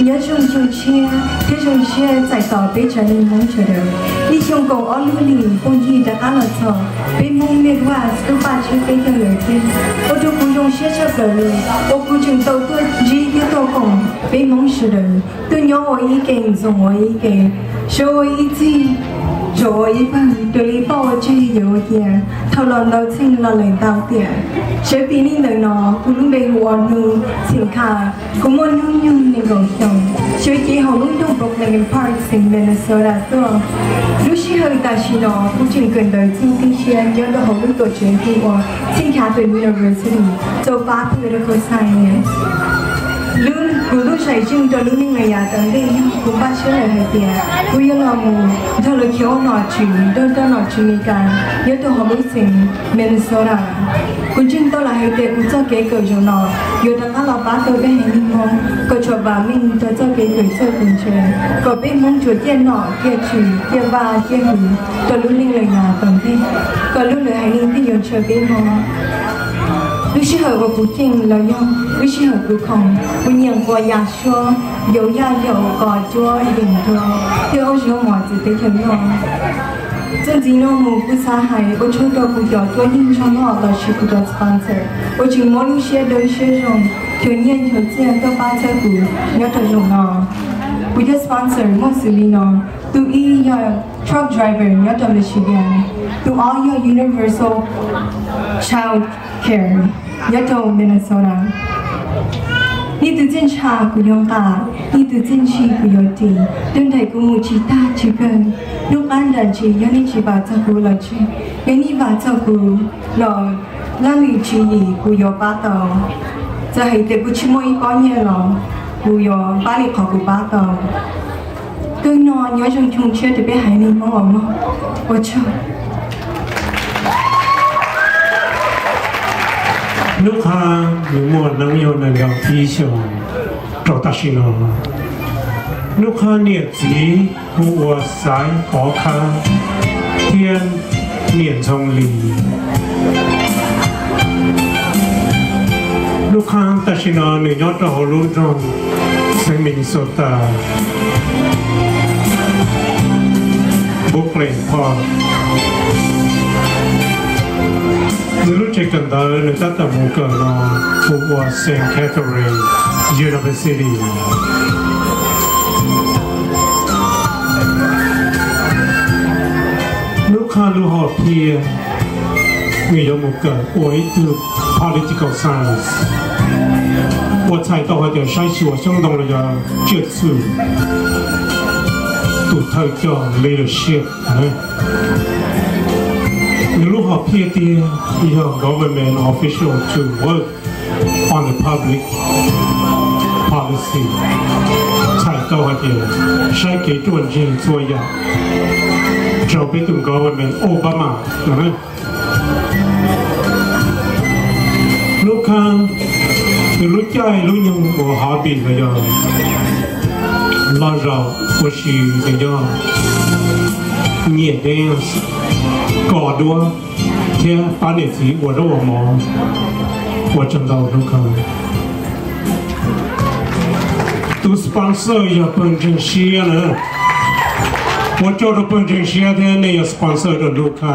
Nyob zoo xyoo tshiab thiab zoo siab txais tos peb tsoom Hmoob sawv daws. Ib xyoo kaum ob lub hlis phooj ywg rov qab los txog, peb Hmoob Midwest twb paj tshiab peb caug lawm thiab. Ua rau kuv zoo siab tshaj plaws li uas kuv tseem tau tuaj ntsib thiab tau koom peb Hmoob sawv daws tuaj nyob ua ib ke, ntxoov ua ib ke, sawv ua ib txij, zaum ua ib pawg, raws li poj ua tseg yawm ua cia, thaum los ntau txheej los lawm ntau tiam. Sawv pim li ntawm no, kuv lub npe hu ua Hnu Txhim Kha. Kuv muaj hnub nyoog nees nkaum xyoo, sawv cev hauv lub nroog Brooklyn Park, xeev Minnesota tuaj. Lub sij hawm tam sim no kuv tseem kawm ntawv txuj tib siab nyob rau hauv lub tuam tsev hu ua Saint Catherine University, txawj pab Political Science. Lub, kuv lub zais zeej rau lub neej yav tom ntej yog kuv npaj siab lawm hais tias kuv yuav los mus nrog lawv khiav ua nom tswv nrog rau nom tswv Amelikas nyob rau hauv lub xeev Minnesota. Kuv ntseeg tau lawm hais tias kuv txoj kev kawm zaum no yuav rov qab los pab tau peb haiv neeg Hmoob kom tshuav vam meej rau txoj kev kawm txawj kawm ntse, kom peb Hmoob tsuas ciaj nom ciaj tswv ciaj vaj ciaj hwv rau lub neej lawm yav tom ntej, kom lub lwm haiv neeg thiaj yuav ntshaw peb Hmoob. Lub sij hawm uas kuv ceem los yog lub sij hawm kuv khoom, kuv nyiam nquas yas suab, yaus yaj yaus, kos cuab yeem nruab thiab ua zoo mov txwv teb chaws noj. Txuas ntxiv no mus kuv xav hais ua tsaug rau kuv cov cuab yeej nrog noj lossis kuv cov sponsor uas tseem muab lub siab dawb siab zoo, nrhiav nyiaj nrhiav txiaj tuaj pab txhawb kuv nyob rau zaum no. Kuv cov sponsor muaj xws li no: tus ib yog truck driver nyob rau Michigan, tus ob yog Universal Child Care nyob rau Minnesota. Nej tus txiaj ntsha kuv yuav nqa, nej tus txiaj ntsig kuv yuav ris, tus nraim kuv mus tsis tag tsis kawg, hnub qab nram ntsis yog nej tsis vam txog kuv los tseg, yog nej vam txog kuv los laj lim tswv yim kuv yuav pab tau. Txawm hais tias kuv tsis muaj ib pob nyiaj los kuv yuav pab li qhov kuv pab tau. Kawg no nyob zoo xyoo tshiab rau peb haiv neeg Hmoob uas mog. Ua tsaug. Hnub Qha nws muaj nees nkaum ib xyoos rau tam sim no. Hnub Qha niam txiv hu ua Xaiv Pov Khab thiab niam Ntxhoo Lis. Hnub Qha tam sim no nws nyob rau hauv lub nroog xeev Minnesota, Brooklyn Park. Nws lub tsev kawm ntawv nws tab tom mus kawm no hu ua Saint Catherine University. Hnub Qha lub hom phiaj nws yuav mus kawm ua ib tug political science, uas txhais tau hais tias saib xyuas xyoob ntoo los yog tsiaj txhu, tus thawj coj leadership. Nws lub hom phiaj tiag yog government official to work on the public policy, txhais tau hais tias saib kev ruaj ntseg txhua yam rau peb tus government Obama no. Hnub Qha nws lub caij lub nyoog uas hobby los yog loj zaum ua si nws yog nyiam dance, kos duab thiab pab niam txiv ua zaub ua mov ua tsaug ntau Hnub Qha. Tus sponsor yog pawg ntseeg siab na. Ua tsaug rau pawg ntseeg siab thiab nej yog sponsor rau Hnub Qha.